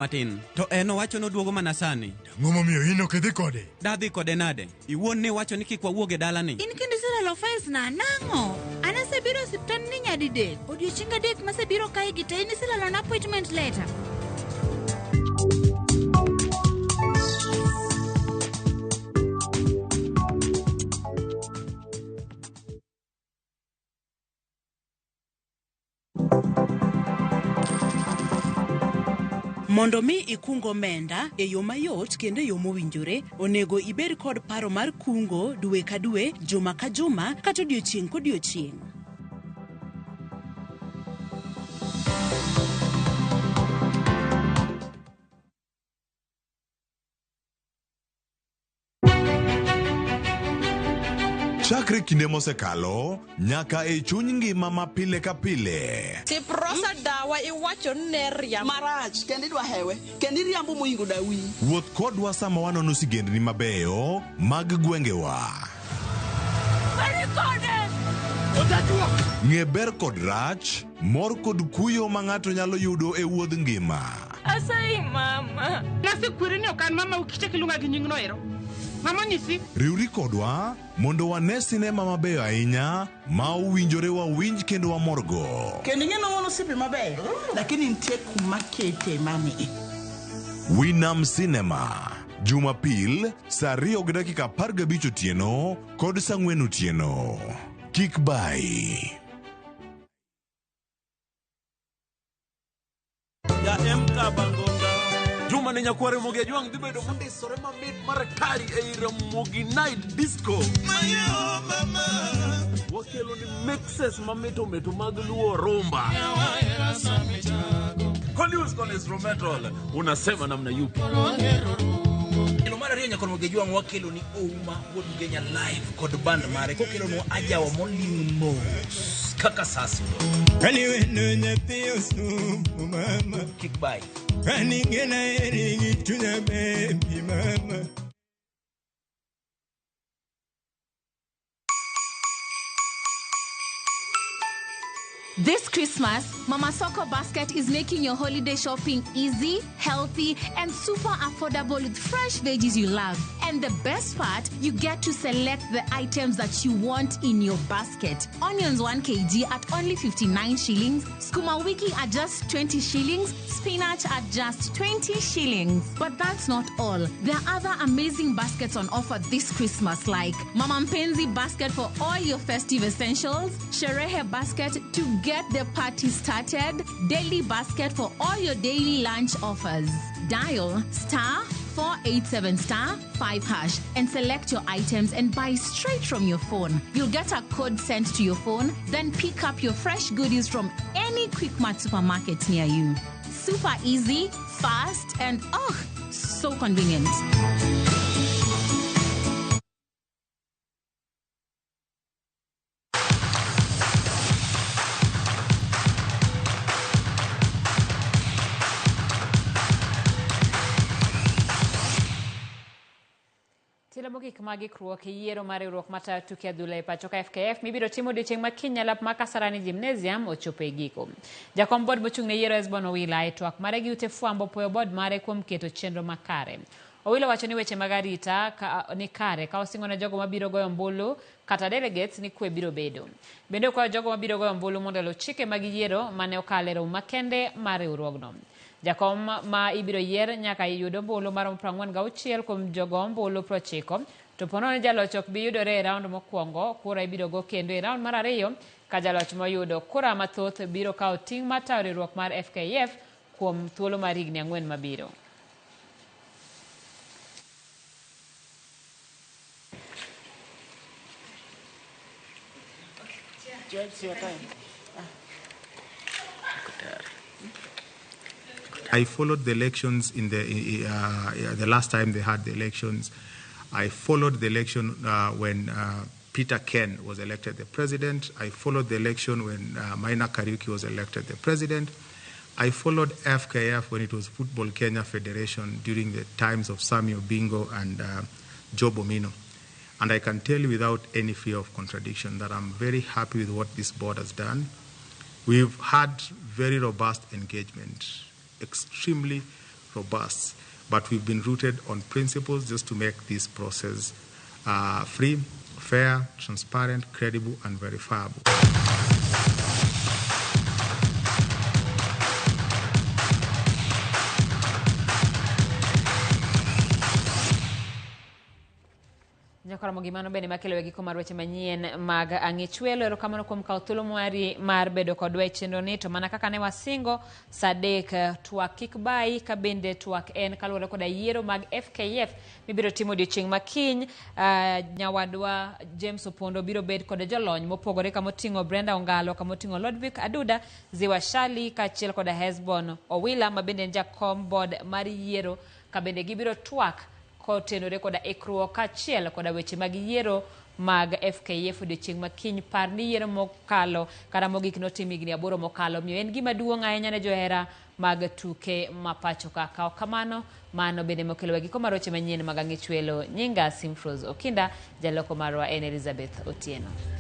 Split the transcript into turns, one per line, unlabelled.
Matin. To en owacho noduogo mana sani.
Ang'o momiyo in ok idhi kode?
Dadhi kode nade? Iwuon ni wacho ni kik wawuog e dalani.
In kendo iselalo files na nang'o? An asebiro e osiptand ni nyadidek. Odiochienge adek masebiro kae gi te in iselalo na appointment letter.
Mondo mi ikung omenda e yo mayot kendo e yo mowinjore, onego ibed kod paro mar kungo dwe ka dwe, juma ka juma, kata odiochieng' kodiochieng'.
Chakre kinde mosekalo nyaka e chuny ngima ma pile ka pile.
Tiprosa dawa iwacho ni ne riambo.
Marach kendo idwa hewe kendo iriambo moingo dawi.
Wuoth kodwa sama wanono sigendni mabeyo mag gwengewa. Ng'e ber kod rach, mor kod kuyo ma ng'ato nyalo yudo e wuodh ngima.
Asayi mama.
Nasekweri ni ok an mama ukichak iluonga gi nyingno ero. Ng'ama onyisi?
Riwri kodwa mondo wane sinema mabeyo ahinya ma owinjore wawinj kendo wamorgo.
Kendo ing'e ni wan osiepe mabeyo, lakini nitie kuma kete mani.
Winam Cinema, Jumapil saa 2:15 otieno kod saa 4 otieno. Kik bayi.
Ja MK Bangonga. Juma ni nyakware Ramogi Ajwang' dhi bedo mondisore mamit mar atari ei Ramogi Night Disco. Wakelo ni mixes mamito mito mag luo rumba. Colius con instrumental unasema namna yupi?
Kelo mar ariyo nyaka Ramogi Ajwang' wakelo ni Ouma wuod Ugenya live kod band mare kokelonwa ajawa moling' mos kaka sa sudo. Kik bai.
This Christmas, Mama Soko Basket is making your holiday shopping easy, healthy, and super affordable with fresh veggies you love. And the best part, you get to select the items that you want in your basket. Onions 1 kg at only 59 shillings, skuma wiki at just 20 shillings, spinach at just 20 shillings. But that's not all. There are other amazing baskets on offer this Christmas, like Mama Mpenzi basket for all your festive essentials, Sherehe basket to get the party started, daily basket for all your daily lunch offers. Dial star 487 star 5 hash and select your items and buy straight from your phone. You'll get a code sent to your phone, then pick up your fresh goodies from any Quickmart supermarket near you. Super easy, fast, and oh, so convenient.
Tielo mogik mag ikruok e yiero mar riwruok matayo tuke adhula e pacho ka FKF mibiro tim odiochieng' ma kiny e lap ma Kasarani Gymnasium ochopo e giko. Jakom bod mochung' ne yiero Hesbon Owila e twak mare gi ute fwambo puoyo bod mare kuom keto chenro makare. Owila wacho ni weche mag arita ka, ni kare ka osingo ne jogo mabiro goyo ombulu kata delegates ni kwe biro bedo. Bende okwayo jogo mabiro goyo ombulu mondo oluw chike mag yiero mane okalo e romo makende mar riwruogno. Jakom ma ibiro yier nyaka yud ombulu maromo 46 kuom jogo ombulu 90 to po nono ni jaloch ok bi yudore e raund mokwongo, kura ibiro go kendo e raund mar ariyo ka jaloch moyudo kura mathoth biro kawo ting' mar tayo riwruok mar FKF kuom thuolo mar higni ang'wen mabiro.
I followed the elections in the last time they had the elections. I followed the election when Peter Ken was elected the president. I followed the election when Maina Kariuki was elected the president. I followed FKF when it was Football Kenya Federation during the times of Samuel Bingo and Joe Bomino. And I can tell you without any fear of contradiction that I'm very happy with what this board has done. We've had very robust engagement, extremely robust. But we've been rooted on principles just to make this process free, fair, transparent, credible, and verifiable.
Nyakoromo gimano bende makelo e giko mar weche manyien mag ang'ichwelo. Erokamano kuom kawo thuolo mari mar bedo kodwa e chenro ni. To mana kaka ne wasingo, sa 3 twak kik bayi, ka bende twak en kaluwore koda yiero mag FKF mibiro timo odiochieng' makiny. Nyawadwa James Opondo biro bet kod jolony mopogore kamoting'o Brenda Ongalo, kamoting'o Lodwick Aduda, Ziwa Shali kaachiel koda Hesbon Owila ma bende en jakom board mar yiero, ka bende gibiro twak kotenore koda ikruok kaachiel koda weche mag yiero mag FKF odiochieng' makiny. Par ni yiero mokalo kata mogik notim higni 8 mokalo, omiyo en gima duong' ahinya ne johera mag tuke ma pacho ka. Kaw kamano, mano bende mokelo e giko mar weche manyien mag Ang'ichwelo. Nyinga Simfrose Okinda, jaloko marwa en Elizabeth Otieno.